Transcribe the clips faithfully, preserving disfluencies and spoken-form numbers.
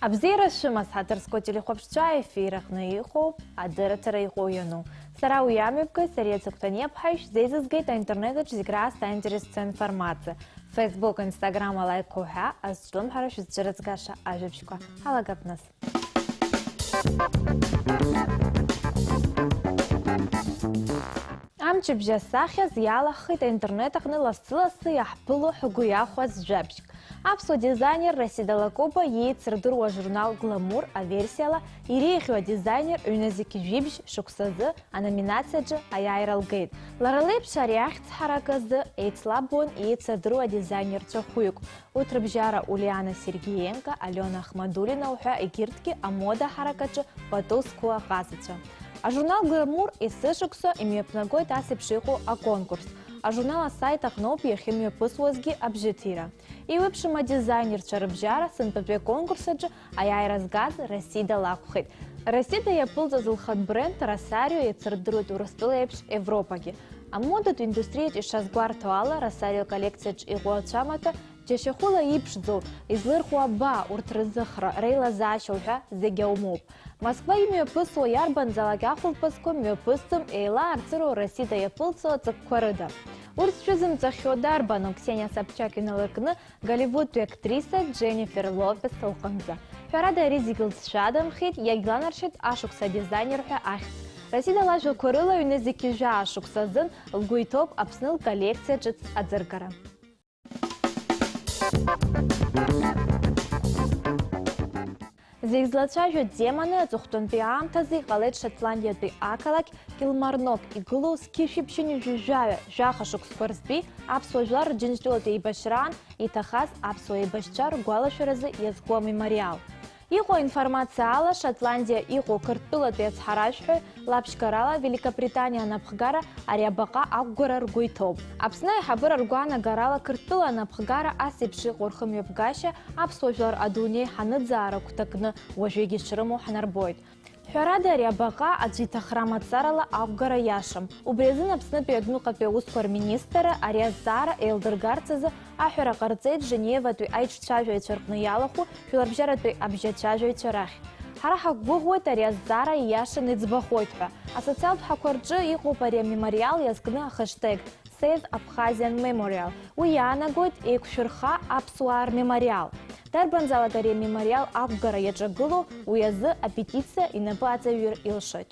Абзиара шәымаз, ҳаҭыр зқәу ателехәаԥшцәа, аефир аҟны иҟоуп адырраҭара Иҟоу иану. Сара уи амҩаԥгаҩ, Сариа Цыгәҭаниаԥҳаи шәзеизызгеит аинтернет аҿы зегь раасҭа аинтересцәа информациа. Facebook, Instagram алаикқәа уҳәа, азҿлымҳара шәызцәырызгаша ажәабжьқәа. Ҳалагап нас. Амчыбжь асахьаз иалаҳхит аинтернет аҟны лассы-лассы иаҳԥыло ҳгәы иахәаз жәабжьк. Аԥсуа дизайнер Расида Лакоба иеицырдыруа ажурнал Гламур аверсиала иреиӷьу адизайнер ҩнызқь жәибжь шықәсазы аноминациаҿы аиааира лгеит. Лара леиԥш ари ахьӡ ҳарак азы еицлабуан иеицырдыруа адизайнерцәа хәҩык, урҭ рыбжьара Улиана Сергиенко, Алиона Ахмадулина уҳәа егьырҭгьы амода ҳарак аҿы пату зқәу аҟазацәа. Ажурнал Гламур есышықәса имҩаԥнагоит ас еиԥш иҟоу аконкурс. Ажурнал асайт аҟноуп иахьымҩаԥысуазгьы абжьыҭира. Еиуеиԥшым адизайнерцәа рыбжьара сынтәатәи аконкурс аҿы аиааира згаз Расида лакәхеит. Расида иаԥылҵаз лхатә бренд Росарио еицырдыруеит Урыстәыла еиԥш Европагьы. Амодатә индустриаҿ ишазгәарҭо ала, Росарио коллекциаҿ иҟоу ацәамаҭәа џьашьахәыла иԥшӡоу, излырхуа абаа, урҭ рызыхра, реилазаашьа уҳәа зегь аумоуп. Москва имҩаԥысуа иарбанзаалак ахәылԥазқәа мҩаԥысӡом еилаарцыроу Расида иаԥылҵо аҵакқәа рыда. Урҭ шәызымҵахьоу дарбану? Ксениа Собчак иналыркны Голливудтәи актриса Џеннифер Лопес лҟынӡа. Ҳәарада, ари зегь лҵшәадамхеит, иагьланаршьеит ашықәс адизайнер ҳәа ахьӡ. Расида лажәақәа рыла, ҩнызқь жәаа шықәса азын лгәы иҭоуп Аԥсны лколлекциа ҿыц аӡыргара. Зегь злацәажәо теманы аҵыхәтәантәи аамҭазы иҟалеит Шотландиатәи ақалақь Килмарнок игылоу зқьышәи ԥшьынҩажәи жәаҩа жәаха шықәсқәа рзтәи аԥсуа жәлар Рџьынџьтәылатә еибашьраан иҭахаз аԥсуа еибашьцәа ргәалашәаразы иазку амемориал. Иҟоу аинформациа ала, Шотландиа иҟоу Қырҭтәылатәи ацҳаражәҳәаҩ лаԥшьгарала Великобританиа анапхгара ари абаҟа ақәгара ргәы иҭоуп. Аԥсны аиҳабыра ргәаанагарала, Қырҭтәыла анапхгара ас еиԥш иҟоу рхымҩаԥгашьа аԥсуа жәлар адунеи ҳаныӡаара агәҭакны уажәыгь ишрымоу ҳнарбоит. Ҳәарада, ари абаҟа аӡә иҭахра мацарала ақәгара иашам. Убри азын Аԥснытәи адәныҟатәи аусқәа рминистрра ари азҵаара еилдыргарц азы аҳәара ҟарҵеит Женеватәи аиҿцәажәаҩцәа рҟны иалахәу жәларбжьаратәи абжьацәажәаҩцәа рахь. Ҳара ҳақәгәыӷуеит ари азҵаара ииашаны иӡбахоит ҳәа. Асоциалтә ҳақәа рҿы иҟоуп ари амемориал иазкны ахештег Save Abkhazian Memorial. Уи иаанагоит еиқәшәырха аԥсуаа рмемориал. Дарбанзаалак ари амемориал ақәгара иаҿагылоу, уи азы апетициа инапы аҵаҩыр илшоит.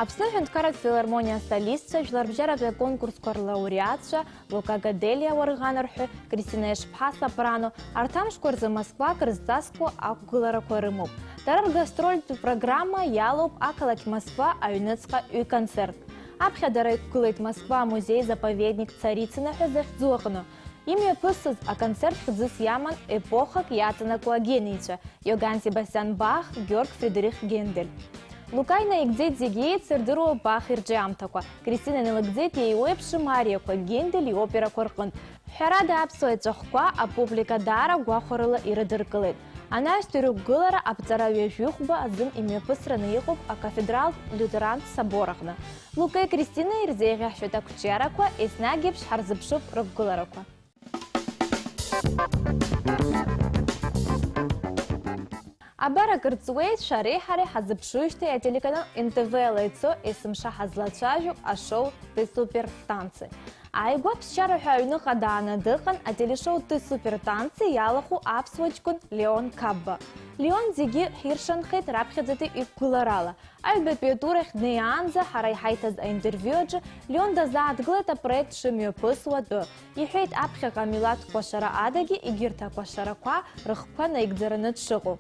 Аԥсны аҳәынҭқарратә филармониа асолистцәа, жәларбжьаратәи аконкурсқәа рлауреатцәа Лука Гаделиа уарӷанарҳәы, Кристина Ешԥҳа сопрано, арҭ амшқәа рзы Москва акрызҵазкуа ақәгыларақәа рымоуп. Дара ргастрольтә программа иалоуп ақалақь Москва аҩныҵҟа ҩ-концерт. Аԥхьа дара иқәгылеит Москва амузеи-заповедник Царицыно ҳәа захьӡу аҟны. Имҩаԥысыз аконцерт хьӡыс иаман епохак иаҵанакуа агениецәа Иоганн Себастиан Бах, Георг Фридрих Гендель. Лука инаигӡеит зегьы еицырдыруа Бах ирҿиамҭақәа, Кристина иналыгӡеит еиуеиԥшым ариақәа Гендель иоперақәа рҟынтә. Ҳәарада, аԥсуа еҵәахәқәа апублика даара гәахәарыла ирыдыркылеит. Анаҩстәи рықәгылара аԥҵара ҩажәихәба азын имҩаԥысраны иҟоуп акафедралтә лютерантә собор аҟны. Лукеи Кристинеи ирзеиӷьаҳшьоит ақәҿиарақәа, еснагь еиԥш ҳарзыԥшуп рықәгыларақәа. Абар акыр ҵуеит шәареи ҳареи ҳазыԥшуижьҭеи ателеканал Н Т В ала ицо есымша ҳазлацәажәо ашоу Ты супер танцы. Ааигәа ԥсшьара ҳәа аҩныҟа дааны дыҟан ателешоу Ты супер танцы иалахәу аԥсуа ҷкәын Леон Кабба. Леон зегьы ҳиршанхеит раԥхьаӡатәи иқәгыларала. Аҩбатәи атур ахь днеиаанӡа ҳара иҳаиҭаз аинтервиу аҿы Леон дазааҭгылеит апроект шымҩаԥысуа атәы. Иҳәеит аԥхьаҟа амилаҭ кәашара адагьы егьырҭ акәашарақәа рыхқәа наигӡараны дшыҟоу.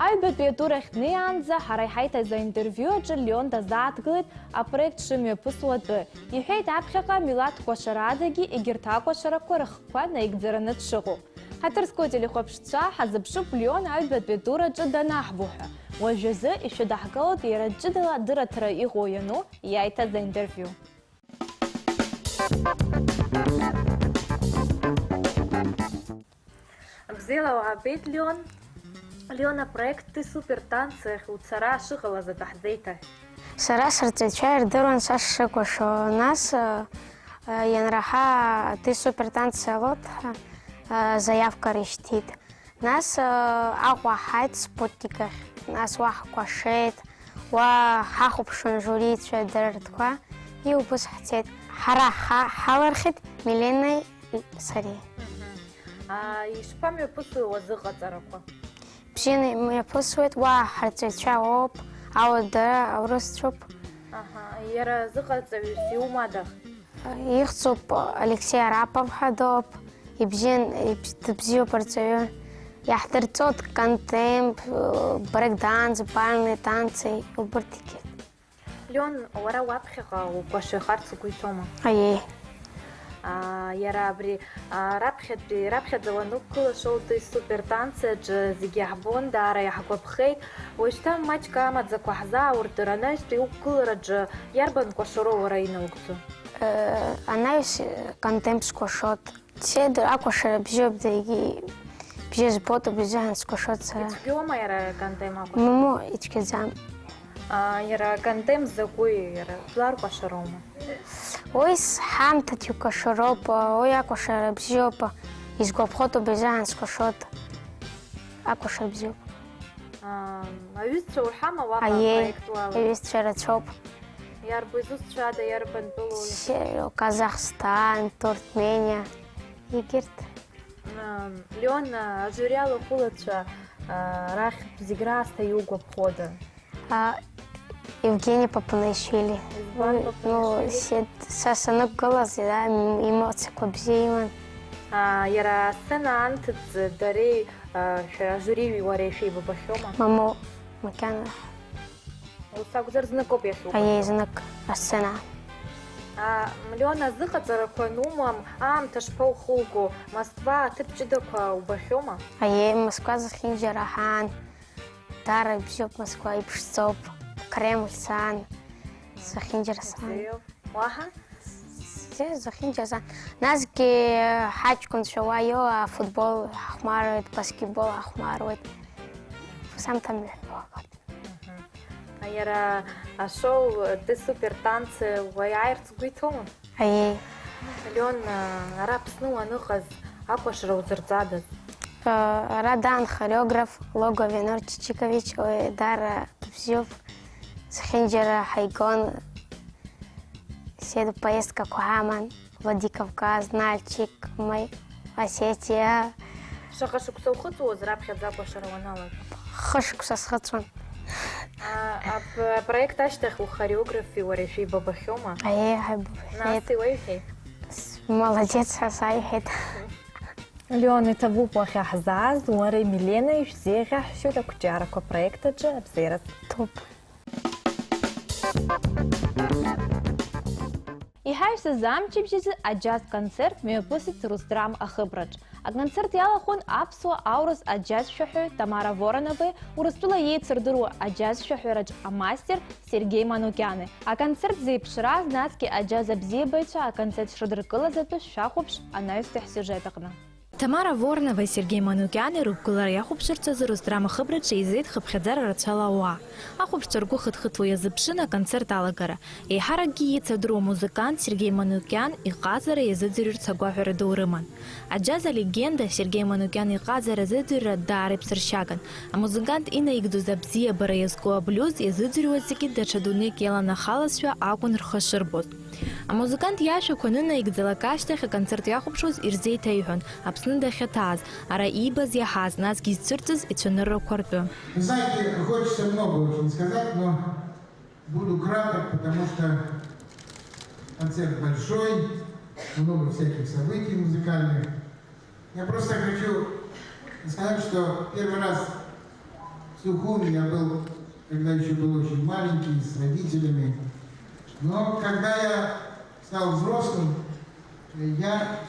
Аҩбатәи атур ахь днеиаанӡа ҳара иҳаиҭаз аинтервиу аҿы Леон дазааҭгылеит апроект шымҩаԥысуа атәы. Иҳәеит аԥхьаҟа амилаҭ кәашара адагьы егьырҭ акәашарақәа рыхқәа наигӡараны дшыҟоу. Ҳаҭыр зқәу ателехәаԥшцәа, ҳазыԥшуп Леон аҩбатәи атур аҿы данаҳбо ҳәа. Уажәазы ишәыдаҳгалоит иара ҷыдала адырраҭара Иҟоу иану иаиҭаз аинтервиу. Бзиала уаабеит, Леон. Леон, апроект Ты супер танцы ахь уцара шыҟалаз атәы ҳзеиҭаҳәа. Сара сырҵаҩцәа ирдыруан са сшыкәашо, нас, э, Ианраҳа, ди супертанциа алоит ҳәа заиавка рышьҭит. Нас Аҟәа ҳааит Спутник ахь, нас уа ҳкәашеит, уа ҳахәаԥшуан журицәа дара ртәқәа, и убыс ҳцеит. Ҳара ҳа-, ҳалархит Миленеи сареи. Ишԥамҩаԥысуеи уазыҟаҵарақәа? Бзианы имҩаԥысуеит, уа ҳарҵаҩцәа ыҟоуп, ауадаҩра аурысцәоуп. Аҳа, иара зыҟаҵаҩыс иумада? Ихьӡуп Алексей Арапов ҳәа дыҟоуп, ибзиан, ибз-, дыбзиоуп арҵаҩы. Иаҳдырҵоит контемп, брейк-данс, бальные танцы, убырҭгьы. Леон, уара уаԥхьаҟа укәашахарц угәы иҭоума? Аиеи. Иара абри раԥхьатәи, раԥхьаӡа уанықәгылаша утәы исупертанциаҿы зегьы иаҳбон, даара иаҳгәаԥхеит. Уажәшьҭа маҷк амаӡақәа ҳзаауртыр, анаҩстәи уқәгылараҿы иарбан кәашароу уара инаугӡо? Анаҩс контемп скәашоит. Седр акәашара бзиоуп, даргьы бзиа збоит, убри азыҳәан скәашоит сара. Ицәгьоума иара Кантем акәашара? Мамоу, ицәгьаӡам. Иара Кантем закәи, иара жәлар кәашароума? Уи сҳамҭатәи кәашароуп, уи акәашара бзиоуп, изгәаԥхоит, убри азыҳәан скәашоит. Акәашара бзиоуп. Аҩызцәа уҳама уаҟа апроект уалоу? Аиеи, аҩызцәа рацәоуп. Иарбои зусҭцәада, иарбан тәылоуи? Сириоу, Казахстан, Туркмениа, егьырҭ. Леон, ажури алахәылацәа рахьтә зегь раасҭа иугәаԥхода? Евгени Папанашвили. Избан Папанашвили? Ну, сиа-, са санықәгылаз, иара имоцақәа бзиа иман. Иара асцена анҭыҵ дареи, шәа-, ажуриуи уареи шәеибабахьоума? Мамоу, макьана. Ус акәзар, зныкоуп иахьубахьоу? Аиеи, знык, асцена. Леон, азыҟаҵарақәа анумам, аамҭа шԥаухуго, Москва аҭыԥ ҷыдақәа убахьоума? Аиеи, Москва зхьынџьара ҳаан. Даара ибзиоуп Москва, иԥшӡоуп. Кремль саан, зхьынџьара саан. Бзиоуп. Уаҳа? Зе-, зхьынџьара саан. Насгьы ҳаҷкәынцәа уа иоуа афутбол ҳахәмаруеит, баскетбол ҳахәмаруеит. Ус аамҭа мҩаԥгоит. Мгм. Иара ашоу, ди супертанцы уаиааирц угәы иҭоума? Аиеи. Леон, ара Аԥсны уаныҟаз акәашара узырҵадаз? Ара даан хореограф Логов Венор Чичикович, уи даара дыбзиоуп. Зхьынџьара ҳаигон, седу поездкақәа ҳаман, Владикавказ, Нальчик, Ма-, Осетиа. Шаҟа шықәса ухыҵуаз раԥхьаӡа акәашара уаналага? Хышықәса схыҵуан. А, ап-, апроект ашьҭахь ухореографи уареи шәеибабахьоума? Аиеи, ҳаибабахьеит. Нас иуеиҳәеи? С-, молодец ҳәа саиҳәеит. Леон, иҭабуп уахьаҳзааз, уареи Миленеи шәзеиӷьаҳшьоит ақәҿиарақәа апроект аҿы абзиараз. Ҭоуп. Иҳаҩсыз амчыбжьазы аџьаз концерт мҩаԥысит Русдрам ахыбраҿ. Аконцерт иалахәын аԥсуа аурыс аџьаз шәаҳәаҩ Тамара Вороновеи Урыстәыла еицырдыруа аџьаз шәаҳәараҿ амастер Сергеи Манукиани. Аконцерт зеиԥшраз, насгьы аџьаз абзиабаҩцәа аконцерт шрыдыркылаз атәы шәахәаԥш анаҩстәи ҳсиужет аҟны. Тамара Вороновеи Сергеи Манукиани рықәгылара иахәаԥшырц азы Русдрам ахыбраҿы еизеит хыԥхьаӡара рацәала ауаа. Ахәаԥшцәа ргәы хыҭхыҭуа иазыԥшын аконцерт алагара. Еиҳаракгьы еицырдыруа амузыкант Сергеи Манукиан иҟазара иазыӡырҩырц агәаҳәара ду рыман. Аџьаз алегенда Сергеи Манукиан иҟазара азыӡырҩра даара иԥсыршьаган. Амузыкант инаигӡоз абзиабара иазку аблиуз иазыӡырҩуаз зегьы даҽа дунеик иаланахалазшәа акәын рхы шырбоз. Амузыкант иашәақәа анынаигӡалак ашьҭахь, аконцерт иахәаԥшуаз ирзеиҭеиҳәон Аԥсны дахьаҭааз, ара иибаз иаҳаз, насгьы изцәырҵыз ицәаныррақәа ртәы. Вы знаете, хочется много очень сказать, но буду краток, потому что концерт большой, много всяких событий музыкальных. Я просто хочу сказать, что первый раз в Сухуми я был, когда ещё был очень маленький, с родителями. Но когда я стал взрослым, я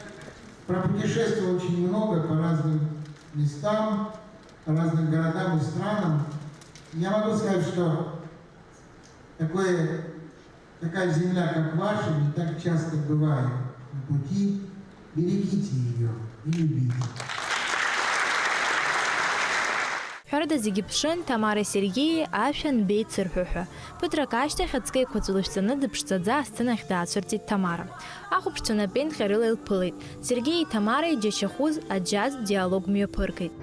пропутешествовал очень много по разным местам, по разным городам и странам. Я могу сказать, что такое Такая земля, как ваша, не так часто бывает на пути. Берегите её и любите. Ҳәа Рыда зегьы ԥшын, Ҭамареи Сергеии ашәа нбеит сырҳәо ҳәа. Ԥыҭрак ашьҭахь аҵкы еиқәаҵәа лышәҵаны дыԥшӡаӡа асцена ахь даацәырҵит Ҭамара. Ахәаԥшцәа напеинҟьарыла илԥылеит. Сергеии Ҭамареи иџьашьахәыз аџьаз диалог мҩаԥыргеит.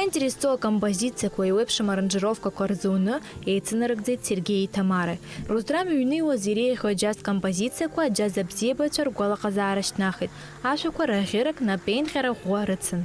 Аинтерес зҵоу акомпозициақәа, еиуеиԥшым аранжировкақәа рзуны еицынарыгӡеит Сергеии Ҭамареи. Русдрам иҩныҩуаз иреиӷьу аџьаз композициақәа аџьаз абзиабацәа ргәалаҟазаара шьҭнахит. Ашәақәа раӷьырак напеинҟьара ӷәӷәа рыцын.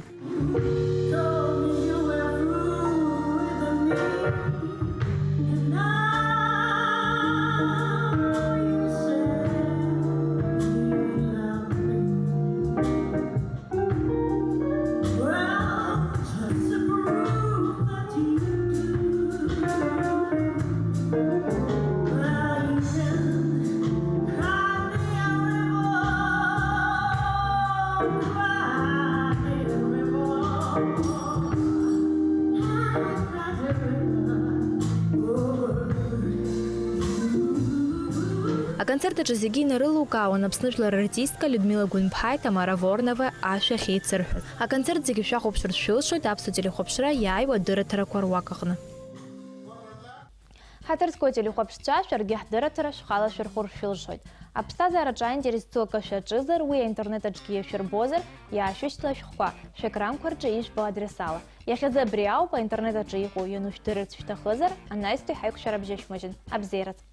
Аконцерт аҿы зегьы инарылукаауан Аԥсны жәлар рартистка Людмила Гәынԥҳаи Тамара Воронова ашәа ахьеицырҳәоз. Аконцерт зегьы шәахәаԥшырц шәылшоит Аԥсуа телехәаԥшра иааиуа адырраҭарақәа руак аҟны. Ҳаҭыр зқәу ателехәаԥшцәа, шәаргьы ҳдырраҭара шәхала шәырхәыр шәылшоит. Аԥсҭазаараҿы аинтерес зҵоу акы шәаҿызар, уи аинтернет аҿгьы иашәырбозар, иаашәышьҭла шәхқәа, шәекранқәа рҿы ижәбо адрес ала. Иахьазы абри ауп, аинтернет аҿы иҟоу ианушәдырырц шәҭахызар, анаҩстәи ҳаиқәшәара бжьышәмыжьын. Абзиараӡ!